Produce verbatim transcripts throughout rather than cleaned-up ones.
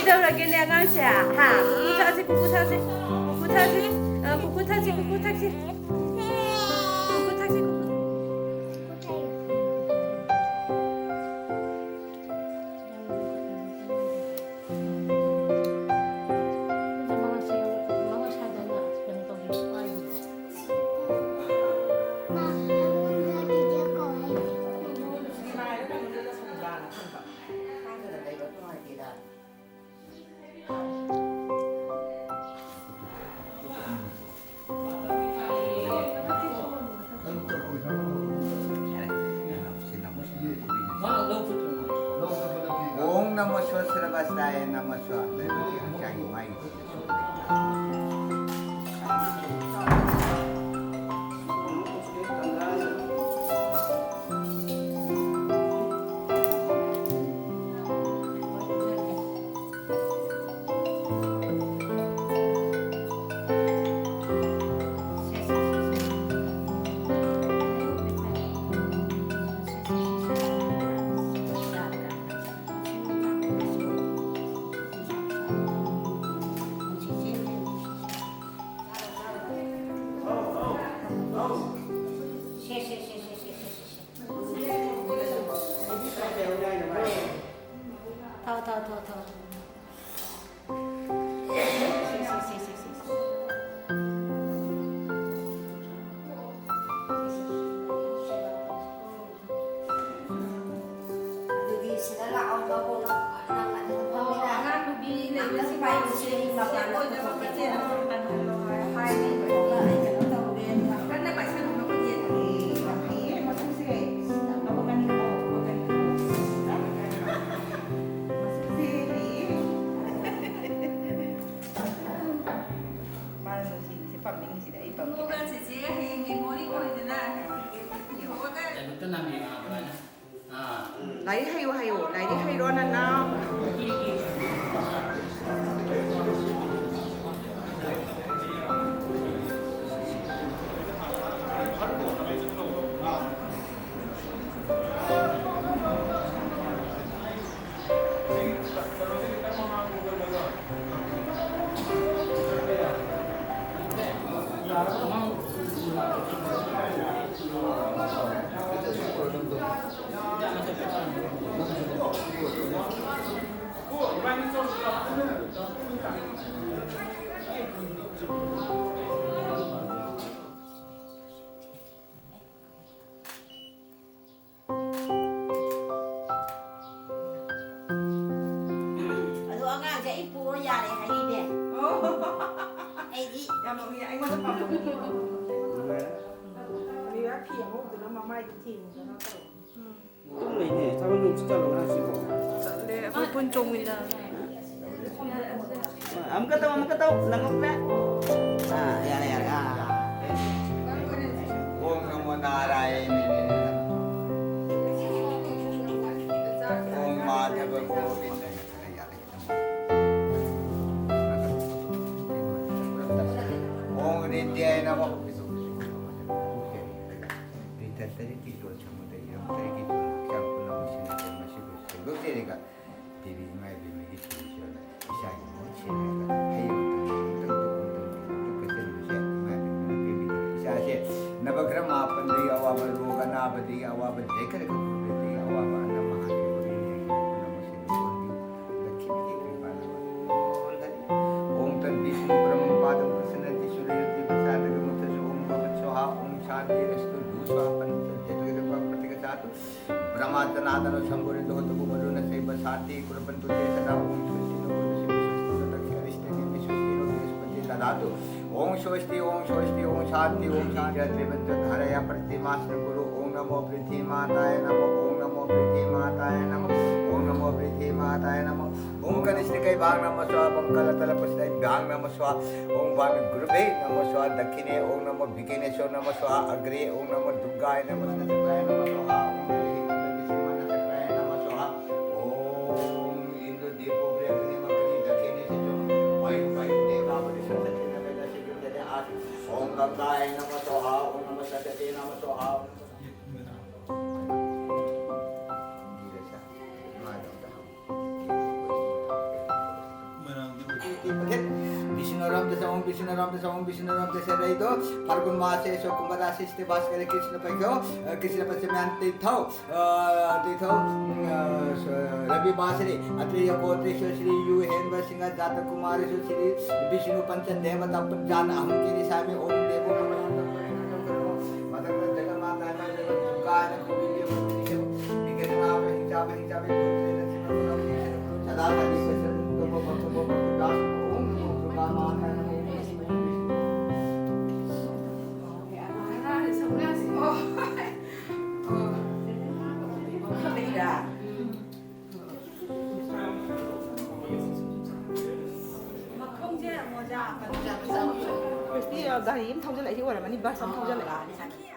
ꯀꯩꯗꯧꯔꯒꯦꯅꯦ ꯑꯉꯥꯡꯁꯦ? ꯍꯥ? ꯀꯨꯀꯨ ꯊꯛꯁꯤ, ꯀꯨꯀꯨ ꯊꯛꯁꯤ, ꯀꯨꯀꯨ ꯊꯛꯁꯤ, ꯑ, ꯀꯨꯀꯨ ꯊꯛꯁꯤ, ꯀꯨꯀꯨ ꯊꯛꯁꯤ, ꯀꯨꯀꯨ ꯊꯛꯁꯤ, ꯀꯨꯀꯨ꯫ ॐ नमः स्व श्रवस्ताय नमः स्व। ꯍꯛꯆꯥꯡꯒꯤ ꯃꯥꯒꯤ ꯊꯥꯎ, ꯊꯥꯎ, ꯊꯥꯎ, ꯊꯥꯎ꯫ ꯑꯗꯨꯗꯤ ꯁꯤꯗ ꯂꯥꯛꯑꯣ, ꯃꯄꯣꯛ ꯅꯪ ꯑꯗꯨꯝ ꯐꯝꯃꯤꯟꯅ꯫ ꯑꯉꯥꯡ ꯅꯨꯄꯤ ꯂꯩꯕꯁꯤꯡ ꯄꯥꯏꯕꯁꯦ ꯃꯄꯥꯟꯗ ꯄꯨꯊꯣꯛꯀꯦꯀꯣ꯫ ꯀꯟꯅ ꯄꯥꯏꯁꯜꯂꯨꯅꯨ ꯈꯨꯠꯁꯦ꯫ ꯑꯦ, ꯌꯥꯝ ꯍꯩꯌꯦ ꯃꯁꯛꯁꯦ꯫ ꯃꯄꯣꯛ ꯑꯅꯤ ꯀꯣ, ꯃꯄꯣꯛ ꯑꯅꯤ ꯀꯣ꯫ ꯃꯁꯛꯁꯦ ꯍꯩꯌꯦ꯫ ꯃꯥꯅ ꯅꯨꯡꯁꯤꯕꯁꯦ ꯄꯝꯅꯤꯡꯉꯤꯁꯤꯗꯤ ꯑꯩ ꯄꯝꯒꯦ꯫ ꯏꯕꯨꯡꯉꯣꯒ ꯆꯦꯆꯦꯒ ꯍꯌꯦꯡ memory ꯑꯣꯏꯗꯅ ꯌꯦꯡꯉꯣꯒ꯫ ꯂꯥꯏꯕꯛꯇ ꯅꯝꯕꯤꯌꯨ ꯍꯥꯏꯕ ꯑꯗꯨꯃꯥꯏꯅ꯫ ꯑꯥ꯫ ꯂꯥꯏꯔꯤꯛ ꯍꯩꯌꯨ ꯍꯥꯏꯌꯨ, ꯂꯥꯏꯔꯤꯛ ꯍꯩꯔꯣ ꯅꯅꯥꯎ꯫ ꯐꯤ ꯑꯉꯧꯕꯗꯨꯅ ꯃꯃꯥꯏꯗ ꯊꯦꯡꯉꯤꯗꯅ ꯇꯧꯔꯦ꯫ ꯑꯗꯨꯝ ꯂꯩꯅꯦ꯫ ꯊꯕꯛ ꯅꯨꯡꯁꯤꯠ ꯆꯠꯂꯣ ꯉꯔꯥꯡꯁꯤꯕꯣ꯫ ꯆꯠꯂꯦ ꯑꯩꯈꯣꯏ ꯄꯨꯟ ꯆꯣꯡꯃꯤꯟꯅꯔꯦ꯫ ꯑꯃꯨꯛꯀ ꯇꯧ, ꯑꯃꯨꯛꯀ ꯇꯧ꯫ ꯅꯪꯍꯧꯗ꯭ꯔꯦ꯫ ꯑꯥ, ꯌꯥꯔꯦ, ꯌꯥꯔꯦ꯫ ꯑꯥ꯫ ॐ नमो नारायण। ॐ माधव गोविंद। ॐ हृदयाय नमः। ꯇꯤꯟ ꯇꯔꯦꯠꯀꯤ ꯂꯣꯟ ꯁꯃꯨꯗ꯭ꯔꯒꯤ ꯇꯔꯦꯠꯀꯤ ꯂꯣꯟ ꯍꯛꯆꯥꯡ ꯄꯨꯝꯅꯃꯛ ꯁꯤꯟꯅ ꯃꯁꯤꯕꯨ ꯁꯦꯡꯗꯣꯛꯆꯔꯒ ꯗꯦꯕꯤ ꯏꯃꯥ ꯏꯕꯦꯝꯃꯒꯤ ꯊꯤꯕꯤꯁꯤꯔꯅ ꯏꯆꯥꯒꯤ ꯃꯍꯨꯠ ꯁꯤꯜꯂꯒ ꯍꯌꯦꯡ ꯃꯇꯝꯗ ꯑꯃꯨꯛꯇꯪ ꯇꯧꯐꯝ ꯇꯧꯐꯝ ꯀꯠꯆꯅꯤꯡꯕꯁꯦ ꯏꯃꯥ ꯏꯕꯦꯝꯃꯅ ꯄꯦꯟꯕꯤꯗꯕ ꯏꯆꯥꯁꯦ ꯅꯕꯒ꯭ꯔꯍ ꯃꯥꯄꯟꯗꯒꯤ ꯑꯋꯥꯕ ꯔꯣꯒ ꯑꯅꯥꯕꯗꯒꯤ ꯑꯋꯥꯕ ꯖꯩꯀꯔ ꯈꯨꯕꯦꯔꯗꯒꯤ ꯑꯋꯥꯕ ꯑꯅꯥ ꯃꯍꯥꯗꯦꯕꯒꯤ ꯄꯨꯝꯅꯃꯛꯁꯦ ꯂꯨꯍꯣꯡꯕꯤꯌꯨ꯫ ꯂꯛꯈꯤꯃꯤꯒꯤ ꯀ꯭ꯔꯤꯄꯥꯅ ꯂꯣꯏꯅꯒꯅꯤ꯫ ॐ तद्विष्णु परमं पादं प्रसन्नति सुरयुति प्रसादगमथ ॐ भवत स्वाहा ॐ शांति अस्तु लू स्वाहा पंच जगत प्रतिगछातु। ब्रह्मा जनार्दन शंभुरिंदो तपो वरुण शैव शांति कुर्वन्तु ते सदा। ॐ स्वस्ति नो पुरुषेभ्यो स्वस्ति नो दक्षिणेभ्यो स्वस्ति नो बृहस्पति ददातु। ॐ स्वस्ति ॐ स्वस्ति ॐ शांति ॐ शांति। जय त्रिवंत धारया प्रतिमासन गुरु। ॐ नमो पृथ्वी माताय नमः। ॐ नमो पृथ्वी माताय नमः। ॐ नमो पृथ्वी माताय नमः। ॐ कनिष्ठिकाभ्यां नमः स्वाहा। ॐ कलतलपस्थिताभ्यां नमः स्वाहा। ॐ वामे गुरुभ्यो नमः स्वाहा। दक्षिणे ॐ नमो विघ्नेश्वर नमः स्वाहा। अग्रे ॐ नमो दुर्गाय नमः नक्षत्राय नमः स्वाहा। ॐ हरिः नमः विष्णुमय नक्षत्राय नमः स्वाहा। ॐ इंद्र दीपो ब्रह्मणे मकरी दक्षिणे से जो वायु वायु देवा परिषद दक्षिण में दक्षिण जले आस। ॐ गंगाय नमः स्वाहा। ॐ नमः सरस्वती नमः स्वाहा। विष्णु राम दशा ओम विष्णु राम दशा ओम विष्णु राम दशा रही दो। फाल्गुन मास है सो कुंभ राशि स्थित भास्कर कृष्ण पक्षो कृष्ण पक्ष में अंत थो। अ, तीर्थो, अ, स-, रवि बासरे, अत्रेय गोत्रेषु श्री यु हेमवसिंह जात कुमारेषु श्री विष्णु पंच देवता पुंजान अहम के निशामी ओम देवो भगवान मदन जगन्नाथ दुर्गा गोविंद विघ्न नाम हिंसा हिंसा सदा सदा भक्त भक्त दास ओम दुर्गा माता नमः। ꯒꯥꯔꯤ ꯑꯃ ꯊꯧꯖꯤꯜꯂꯛꯏꯁꯤ ꯑꯣꯏꯔꯝꯃꯅꯤ, ꯕꯁ ꯑꯃ ꯊꯧꯖꯤꯜꯂꯛꯏ꯫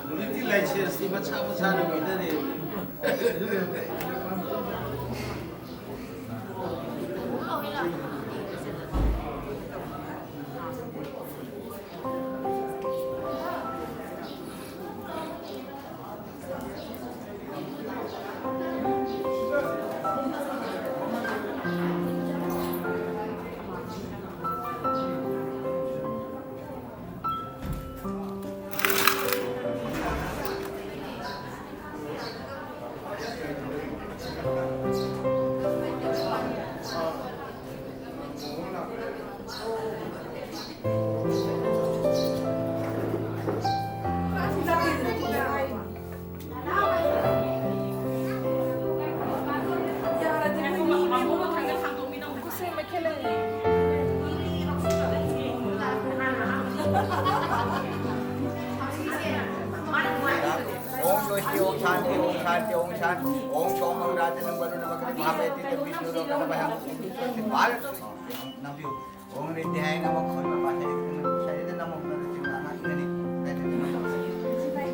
ꯍꯧꯖꯤꯛꯇꯤ ꯂꯥꯏꯁꯦꯟꯁꯇꯤ ꯃꯁꯥ ꯃꯁꯥꯅ ꯑꯣꯏꯅꯔꯦ꯫ ओम नमः शिवाय, ओम शांति, ओम शांति, ओम शांति। ओम सोमं राजनं वरुणमग्निं महावेदितं विष्णुलोकनमः। भारत नमः। ओम रिद्धाय नमः, ओम नमः शिवाय, नमः शिवाय, नमः शिवाय।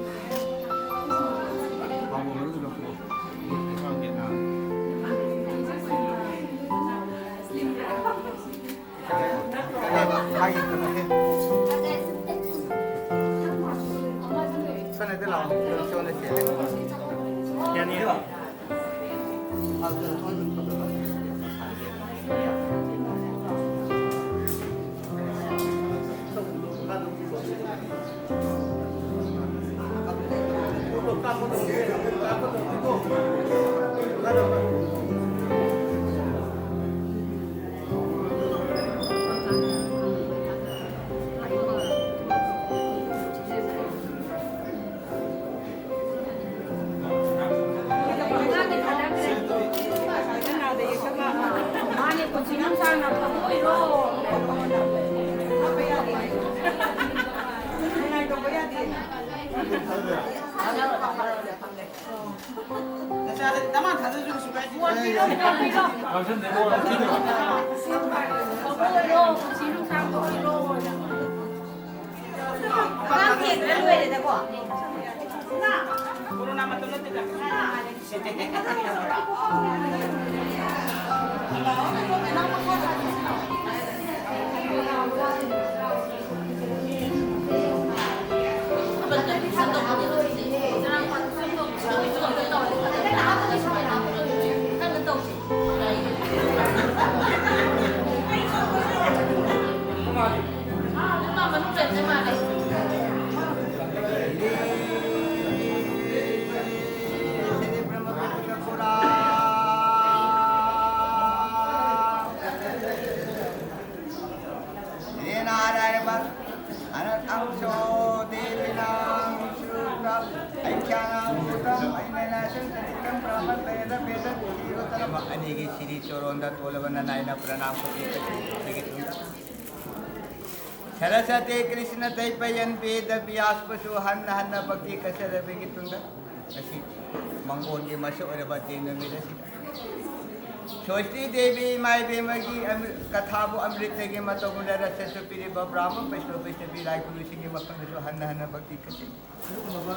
ꯃꯥꯅꯦ, ꯄꯨꯟꯁꯤ ꯅꯨꯡꯁꯥꯡꯅ ꯐꯪꯉꯣꯏꯔꯣ? ꯅꯨꯡꯉꯥꯏ ꯇꯧꯕ ꯌꯥꯗꯦ꯫ ꯅꯆꯥꯁꯦ ꯗꯃꯥꯟ ꯊꯥꯗꯔꯁꯨ ꯀꯩꯁꯨ ꯀꯥꯏꯗꯦ꯫ ꯐꯪꯉꯣꯏꯔꯣ, ꯄꯨꯟꯁꯤ ꯅꯨꯡꯁꯥꯡ ꯐꯪꯉꯣꯏꯔꯣ? ꯀꯣꯔꯣꯅꯥ ꯃꯇꯝ ꯅꯠꯇꯦꯗ꯫ श्रीनारायण अनंतंशो देवीनां श्रुत ऐख्यानां श्रुतं ऐनैनाशं चरित्रं ब्राह्मण वेद वेद श्रीरुतरम अनेके श्री चोरोंद तोलवन नायन प्रणाम को सरस्वती कृष्ण तैपयन वेद व्यास पशु हन्न हन्न भक्ति कसर बेगितुंद ꯃꯁꯤ ꯃꯪꯒꯣꯜꯒꯤ ꯃꯁꯛ ꯑꯣꯏꯔꯕ ꯇꯦꯡ ꯅꯨꯃꯤꯠ ꯑꯁꯤꯗ ꯁ꯭ꯋꯁꯇꯤ ꯗꯦꯕꯤ ꯏꯃꯥ ꯏꯕꯦꯝꯃꯒꯤ ꯑꯃ-, ꯀꯊꯥꯕꯨ ꯑꯃ꯭ꯔꯤꯇꯒꯤ ꯃꯇꯧꯒꯨꯝꯅ ꯔꯁꯁꯨ ꯄꯤꯔꯤꯕ ꯕ꯭ꯔꯥꯍ꯭ꯃ ꯕꯩꯁꯅꯣ ꯕꯩꯁꯅꯕꯤ ꯂꯥꯏ ꯒꯨꯔꯨꯁꯤꯡꯒꯤ ꯃꯐꯝꯗꯁꯨ ꯍꯟꯅ ꯍꯟꯅ ꯚꯛꯇꯤ ꯀꯠꯆꯩ꯫ ꯑꯗꯨꯒꯨꯝꯂꯕ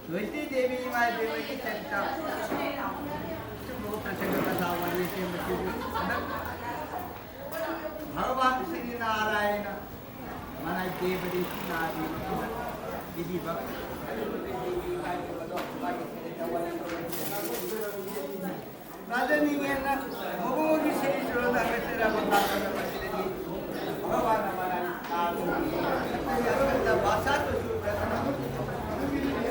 ꯁ꯭ꯋꯁꯇꯤ ꯗꯦꯕꯤ ꯏꯃꯥ ꯏꯕꯦꯝꯃꯒꯤ ꯆꯔꯤꯇ ꯑꯆꯨꯝꯕ ꯄ꯭ꯔꯁꯪꯒ ꯀꯊꯥ ꯋꯥꯔꯤ ꯑꯁꯦꯡꯕꯁꯤꯕꯨ ꯍꯟꯗꯛ ꯚꯒꯋꯥꯟ ꯁ꯭ꯔꯤ ꯅꯥꯔꯥꯌణ ꯃꯅꯥꯏ ꯗꯦꯕ ꯔꯤꯁꯤ ꯅꯥꯗꯤ ꯃꯈꯣꯏꯅ ꯄꯤꯕꯤꯕ ꯇꯥꯖꯅꯤꯡꯉꯦꯅ ꯃꯕꯨꯡꯒꯤ ꯁꯤꯔꯤ ꯆꯨꯔꯣꯟꯗ ꯍꯥꯏꯒꯠꯆꯔꯕ ꯇꯥꯖꯅꯕ ꯑꯁꯤꯗꯗꯤ ꯚꯒꯋꯥꯟꯅ ꯃꯅꯥꯏ ꯅꯥꯗꯤ ꯃꯈꯣꯏꯒꯤ ꯑꯁꯣꯏꯗ ꯚꯥꯁꯥꯗꯁꯨ ꯔꯠꯅ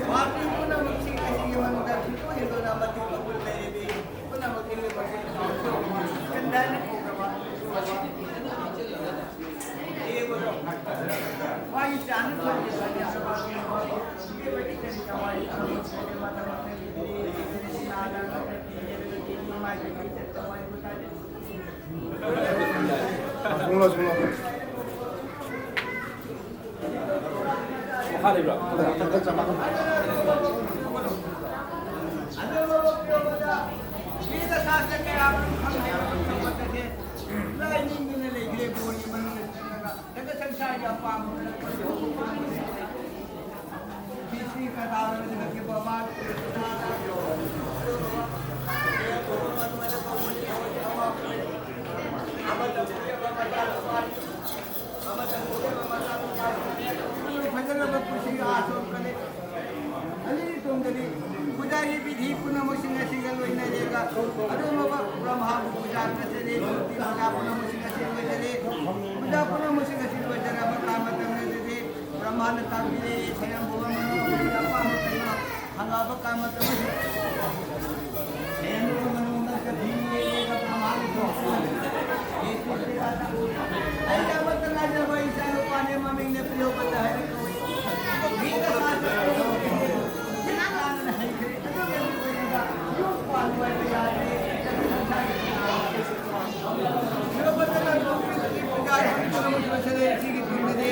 ꯚꯥꯔꯇꯤ ꯄꯨꯝꯅꯃꯛꯁꯤꯡ ꯑꯁꯤꯒꯤ ꯃꯅꯨꯡꯗ ꯊꯣꯏꯗꯣꯛ ꯍꯦꯟꯗꯣꯛꯅ ꯃꯇꯤꯛ ꯃꯒꯨꯟ ꯂꯩꯔꯕꯤ ꯄꯨꯝꯅꯃꯛꯀꯤ ꯃꯒꯨꯟ ꯀꯟꯗꯥꯏꯅ ꯀꯧꯔꯕ ꯃꯈꯥ ꯂꯩꯕ꯭ꯔꯥ? ꯐꯖꯔꯕ ꯄꯨꯟꯁꯤꯒꯤ ꯑꯥꯁ ꯑꯣꯟꯈ꯭ꯔꯦ꯫ ꯑꯅꯤꯁꯨꯕꯗꯗꯤ ꯄꯨꯖꯥꯒꯤ ꯕꯤꯙꯤ ꯄꯨꯝꯅꯃꯛꯁꯤꯡ ꯑꯁꯤꯒ ꯂꯣꯏꯅꯔꯒ ꯑꯗꯨꯒꯨꯝꯂꯕ ꯕ꯭ꯔꯍ꯭ꯃꯥꯕꯨ ꯄꯨꯖꯥ ꯅꯠꯇ꯭ꯔꯗꯤ ꯃꯨꯔꯇꯤ ꯄꯨꯖꯥ ꯄꯨꯝꯅꯃꯛꯁꯤꯡ ꯑꯁꯤ ꯂꯣꯏꯖꯔꯦ꯫ ꯄꯨꯖꯥ ꯄꯨꯝꯅꯃꯛꯁꯤꯡ ꯑꯁꯤ ꯂꯣꯏꯖꯔꯕ ꯃꯇꯝꯗꯗꯤ ꯕ꯭ꯔꯍ꯭ꯃꯥꯅ ꯇꯥꯛꯄꯤꯔꯦ, ꯁꯌꯥꯝꯕꯨ ꯑꯃꯅ ꯑꯄꯥꯝꯕ ꯀꯩꯅꯣ ꯍꯪꯉꯛꯑꯕ ꯀꯥꯟ ꯃꯇꯝꯗ ꯑꯩꯒꯤ ꯑꯃꯠꯇ ꯉꯥꯏꯖꯕ ꯏꯆꯥ ꯅꯨꯄꯥꯅꯦ, ꯃꯃꯤꯡꯅ ꯄ꯭ꯔꯤꯌꯣꯕꯇ ꯍꯥꯏꯅ ꯀꯧꯏ꯫ ꯃꯤꯅ ꯁꯥꯁꯤꯡ ꯍꯩꯈ꯭ꯔꯦ꯫ ꯑꯗꯨꯒ ꯑꯣꯏꯔꯒ ꯌꯨꯝ ꯄꯥꯟꯕ ꯍꯥꯏꯕ ꯌꯥꯗꯦ꯫ ꯄ꯭ꯔꯤꯌꯣꯕꯇꯅ ꯂꯣꯏꯁꯤꯜꯂꯦ꯫ ꯁꯤꯒꯤ ꯇꯨꯡꯗꯗꯤ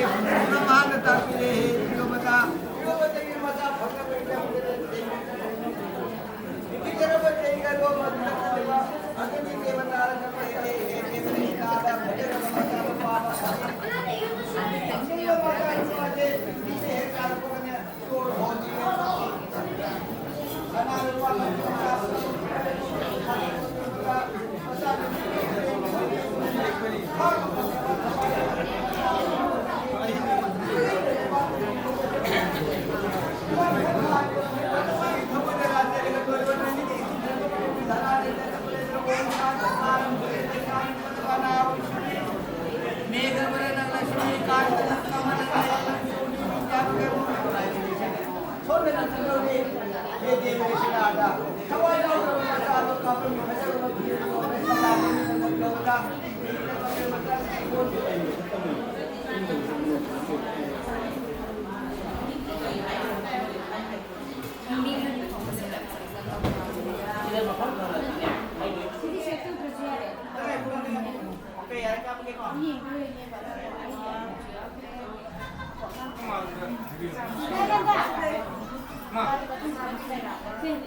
ꯃꯍꯥꯛꯅ ꯇꯥꯛꯄꯤꯔꯦ, ꯄ꯭ꯔꯤꯌꯣꯕꯇ꯫ ꯄ꯭ꯔꯤꯌꯣꯕꯇꯒꯤ ꯃꯆꯥ ꯐꯪꯅꯕꯒꯤꯗꯃꯛꯇ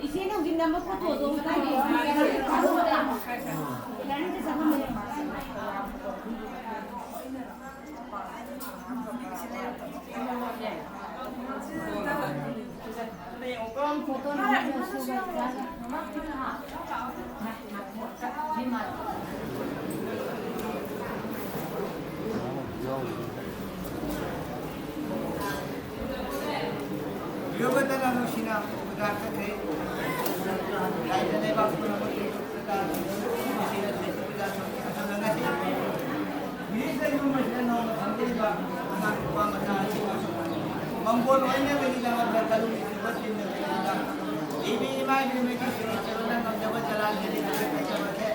ꯏꯆꯦꯅ ꯍꯧꯖꯤꯛ ꯅꯝꯕ ꯐꯣꯇꯣꯗꯣ ꯑꯃꯨꯛꯇ ꯌꯦꯡꯕꯤꯌꯨ꯫ ꯌꯣꯒꯗꯅ ꯅꯨꯡꯁꯤꯅ ꯎꯗꯥ ꯆꯠꯈ꯭ꯔꯦ꯫ ꯂꯥꯏꯗ ꯂꯩꯕꯥꯛ ꯄꯨꯝꯅꯃꯛꯀꯤ ꯃꯁꯤꯗ ꯂꯩꯇꯕꯤꯗ ꯑꯁꯨꯝꯅ ꯉꯁꯤ ꯃꯤꯔꯤꯛꯇ ꯌꯨꯝ ꯑꯁꯤꯗ ꯅꯧꯅ ꯐꯪꯖꯔꯤꯕ ꯑꯉꯥꯡ ꯅꯨꯄꯥ ꯃꯆꯥ ꯑꯁꯤ ꯃꯪꯒꯣꯜ ꯑꯣꯏꯅꯕꯒꯤꯗꯃꯛꯇ ꯀꯜꯂꯨ ꯏꯁꯣꯔ ꯇꯤꯟꯅꯕꯤꯔꯤꯕ ꯏꯕꯤ ꯏꯃꯥ ꯏꯕꯦꯝꯃꯒꯤ ꯁꯤꯔꯣ ꯁꯤꯔꯣꯅ ꯉꯝꯖꯕ ꯆꯔꯥ ꯁꯤꯔꯤ ꯉꯝꯖꯕ ꯆꯔꯥ ꯁꯤꯔꯤ꯫